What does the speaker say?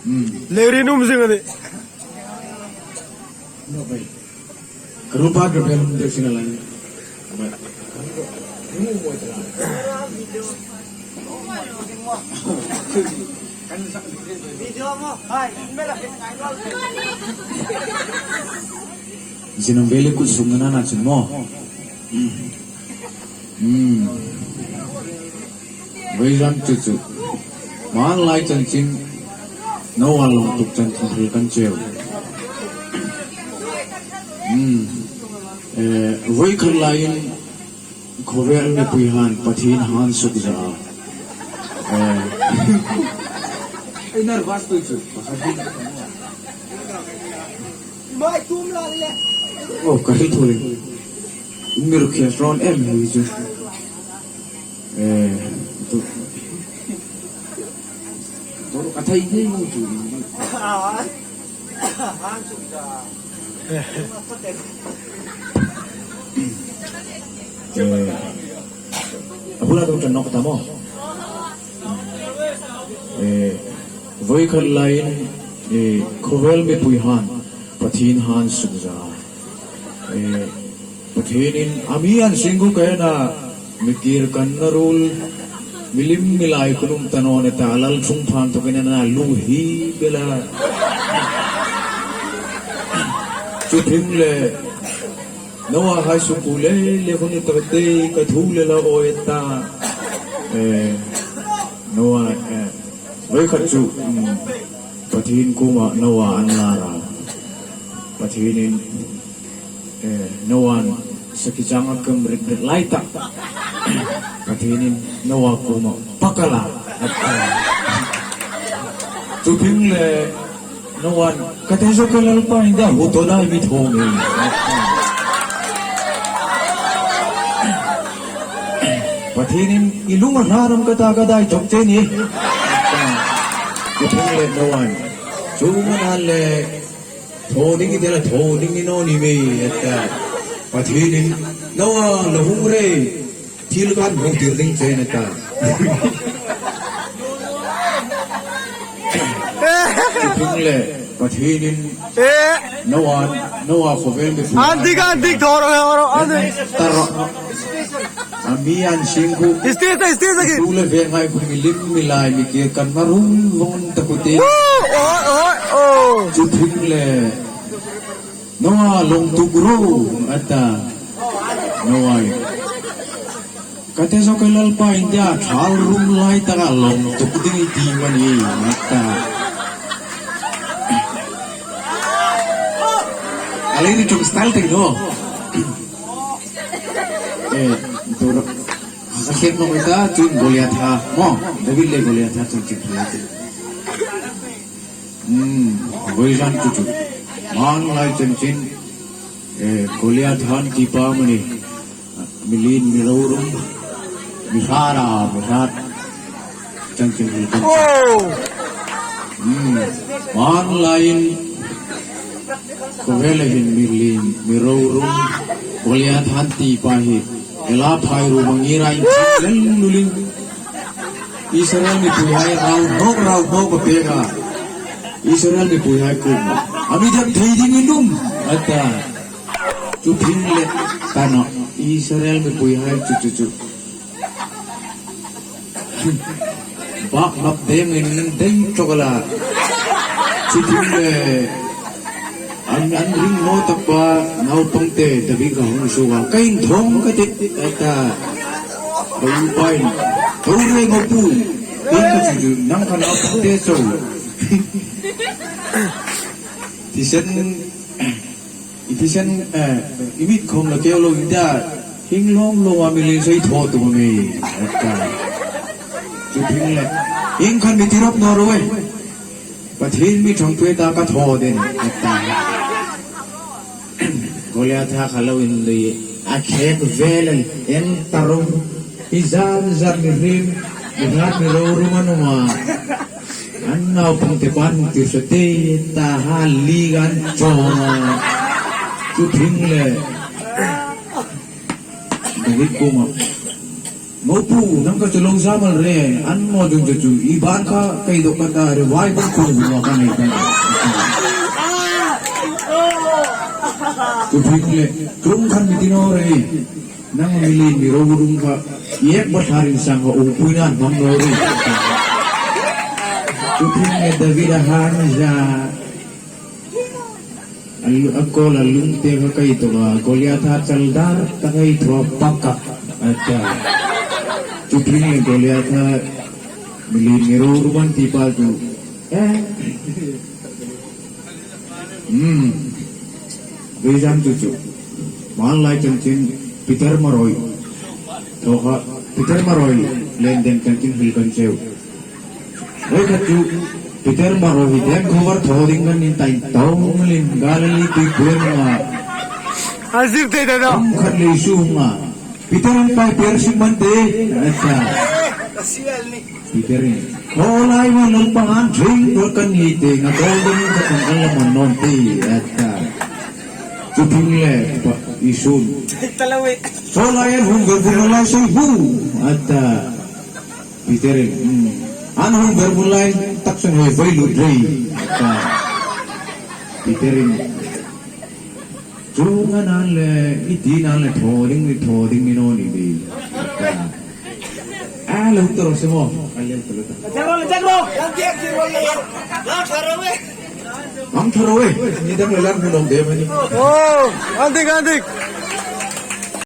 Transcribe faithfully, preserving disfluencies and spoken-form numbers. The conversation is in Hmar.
Hmm. Leirin um zing a nih. Ka rupa ka bel um deu sina lai. Zinam beli kut sung na na chun mo. Hmm. Vei zan chu chu. Hmanlai chanchin nawa lawng tuk chanchin hril kan cheu. Hmm. Eh, voi khat laiin khawvel mipui han Pathien han suk za. Eh. Ei nervous tu chu. Oh, ka hril thur. Mir khia ron em ni chu. Eh, tu. Tu ka thei thei mu chu. Eh, a bula tu tan nok ta mo. Eh, voi khat laiin, eh, khawvel mipui han Pathien han suk za. Eh, Pathienin a mi an sing ku ka na mi kir kan na rul, milim milai khunum ta naw ni ta lal chung phan to kena na lu hi bela. Chu thim le, nawa hai sung ku le, le khun ta te ka thu le la o e ta. Eh, nawa, eh, voi khat chu, mm, Pathien kuoma nawa an la ra. Pathienin Eh, nawan sakhi changa kam rik rik lai ta. Pathienin nawa kuoma pakala. Chu thim le nawan ka te zo ka Lalpa inda hu to dai mi thong e. Pathienin i lung a hraram ka ta ka dai chok che ni. Chu thim le nawan. Chu mana le Tho ding i ti la, tho ding i naw ni mei, a ta. Pathienin, nawa la hung re, thil kan hung tir ding che ni ta. Chu thim le, Pathienin, Eh. nawa, nawa khawvel mi fu. An dik, an dik, tho ro, tho ro, an dik. Tar ro. A mi an sing ku. Stage, stage, stage. Tu le ve ngai ku milim milai mi kir kan na rum vong ta ku te. Oh, oh, oh. Chu thim le. Nawa lawng tuk ro, a ta. Nawa. Ka te zo ka Lalpa inda thal rum lai ta ka lawng tuk ding i ti mani, a ta. A le ni tum style te no. Eh, dora. Ka khet nawk ta, chun Goliatha, mo, David le Goliatha chun chun chun. Hmm, voi zan chu chu. Hmanlai chanchin, eh, Goliatha an ti pa mani. Mi lien, mi rorum, mi hrara, mi hrat. Chanchin hril kan. Oh! Hmm. Hmanlaiin khawvela hin mi lien, mi rorum, Goliatha an ti pa hi. Ela phai ru mangi rai lel lulin. Israel mipuihai rau hnawk, rau hnawk a pek a. Israel mipuihai kuoma. A mi dam thei dingin um. A ta. Chu thim le ta naw. Israel mipuihai chu chu chu. Bak bak dengin deng chok la. Chu thim le an, an ring naw tak pa naupangte David ka hung suok a. Ka inthawng ka ti, a ta. Ka upain. Tho re ngo pu. Deng ka chu chu nang ka naupangte chu. Thisen I thisen, eh, i mit khawm la keu lo inda, hing lawm lawm a mi lien sei thaw tu mi, a ta. Chu thim le, hing khan mi tirop naw ro e. Pathien mi thangpui ta ka thaw den, a ta. Goliatha kha lo in le, a khek vel an en ta ro. I zan zan mi hrim, mi hrat mi rorum an um a. An naupangte pan hung tir sa te ta ha li gan chawng a. Chu thim le. David kuoma. O pu, nang kha chu lo sa mal re, an mo dung chu chu, i ban kha kei dok ka ta re, vai bang khun bung ka nei ta. Chu phing le, tum khan mi ti naw re. Nang mi lien mi ro rum kha, i ek ba tharin sang ka u pui nan bang naw re. Chu phing le David a han za. A lu-, a kawl a lungte kha kei tawk a, Goliatha chal dar tak ei thaw pak a. A ta. Chu phing le Goliatha mi lien mi ro rum an ti pa chu. Eh. Hmm. Vei zam chu chu. Hmanlai chanchin Peter Maroi. Thaw kha Peter Maroi len den chanchin hril kan cheu. Voi khat chu, Peter Maroi hi den cover thaw ding kan ning tai tawng lin Galilee tui puon ma. A zir te da da. Kum khat le sung a. Peter in pai per sim man te. A ta. Peter in. Khawlai ma lal pangan thing ko kan ni te nga ko ding ka kan kan la man non te. A ta. Chu phing le pa Isun. Khawlai an hung ver bu lai sei bu. A ta. Peter in, hmm. An hung ber bu lai tak sang he vai lut rei. Ka. Peter in. Chu nga nan le, i ti nan le thaw ding ni, thaw ding ni naw ni dei. Ka. A lo tawr se mo. A lo tawr. Ang thar away. Ni dang le lan mu nong de mani. Oh, andik, andik.